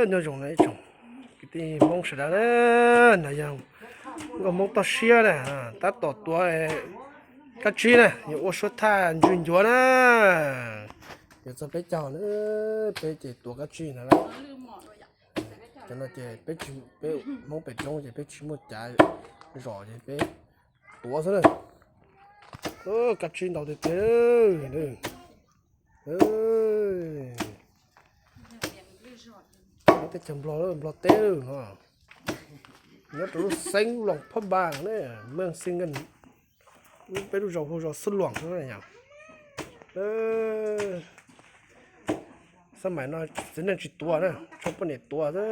Nyob zoo na ib tsoom kwv tij Hmoob sawv daws na, no yog nkauj Hmoob toj siab na, tab tom tuav kab tsib na, yuav ua suab thaj ntswg ncuav na. Yuav txog peb caug na, peb ces tuav kab tsib no lawm. Cov no ces peb, peb Hmoob pem roob ces peb tsis muaj cav zom ces peb tuav xwb na. Kab tsib ntau tiag tiag. Nyob teb chaws Nplog, Nplog teb no, nyob rau lub xeev Luam Phab Npas ne, meej xeev Nkees, peb lub zos hu zos Xub Luam no yom. Xab mais no txiv neej tsis tuav na, tso poj niam tuav xwb.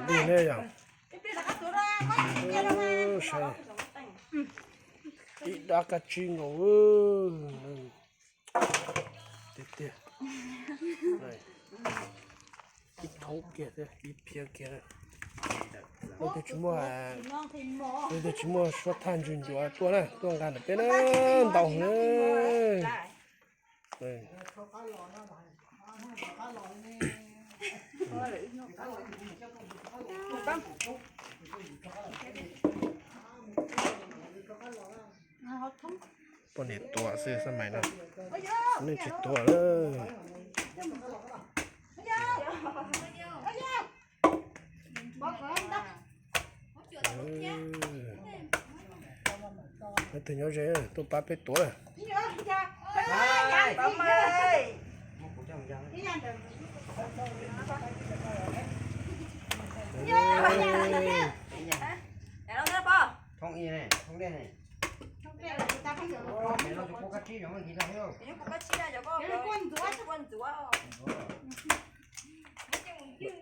Dig ne yom. Ib dab kab tsib nkaus tiag tiag. Ib thoob kiag thiab, ib phiab kiag. Leej twg tsis muaj, leej twg tsis muaj suab thaj ntswg ncuav tuaj na, tuaj nqa ntawm peb na, ntau heev na. Poj niam tuav xwb xab mais no, nej tsis tuav lawm. Leej twg nyob ze tuaj pab peb tuav.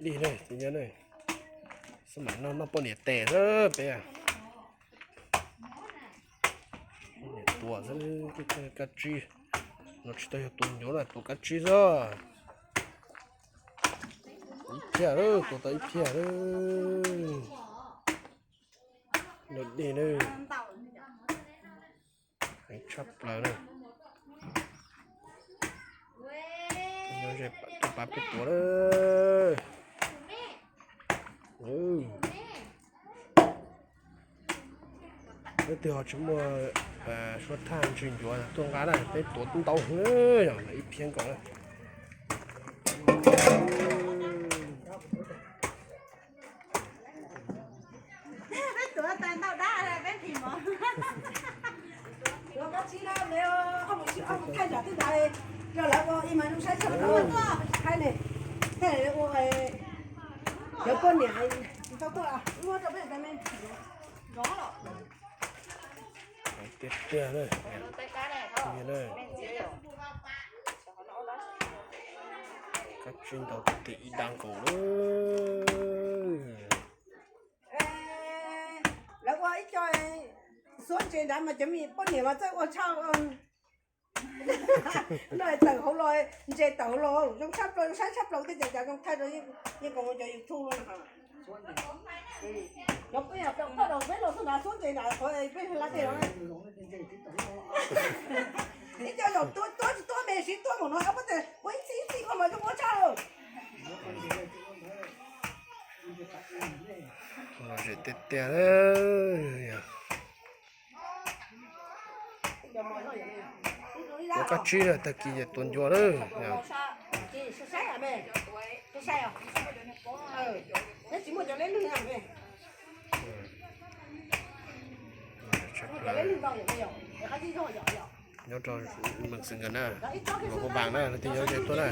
Dig ne, xab mais no noj poj niam tes xwb peb. Poj niam tuav xwb, kab tsib no tsis tau yog tuav ncuav na, tuav kab tsib xwb. Ib phiab lawm, tuav tau ib phiab lawm. Noj dig na. Heev tshaj plaws na. Nyob ze tuaj pab peb tuav lawm. Leej twg ho tsis muaj suab thaj ntswg ncuav tuaj nqa na, peb tuav ntau heev, yog ib phiab nkaus na. Peb tuav tas ntau dab peb phim mov. Tuav kab tsib na, ob mus thaj tsam twb tas, rau lawv ua ib mas zoo saib tso, lawv tuaj hais ne, ua cov poj niam tsis tau tuaj, muab rau peb tas me. Tiag tiag na. Kab tsib ntau tiag tiag, ib dab nkaus na. Lawv ua ib co xuab ntses nrad mas cov me poj niam mas txawj ua tshaj. No tawm hauv los, ntses tawm hauv los zoo tshaj plaws, zoo saib tshaj plaws tej cas cas zoo thaij rau yeej koom cov YouTube no. Cov peb poj daus peb los xub nrad xuab ntses nrad qhov peb la tej no. Ib co zaum tuav tuav tsis tuav me siv tuav npaum no ob peb tes ua ib txhij ib txhij koj mas zoo ua tshaj. Tiag tiag. Tuav kab tsib na, tag kis ces tuav ncuav na. Nyob rau Mees Xees Nkees na, Luam Phab Npas na, leej twg nyob ze tuaj na.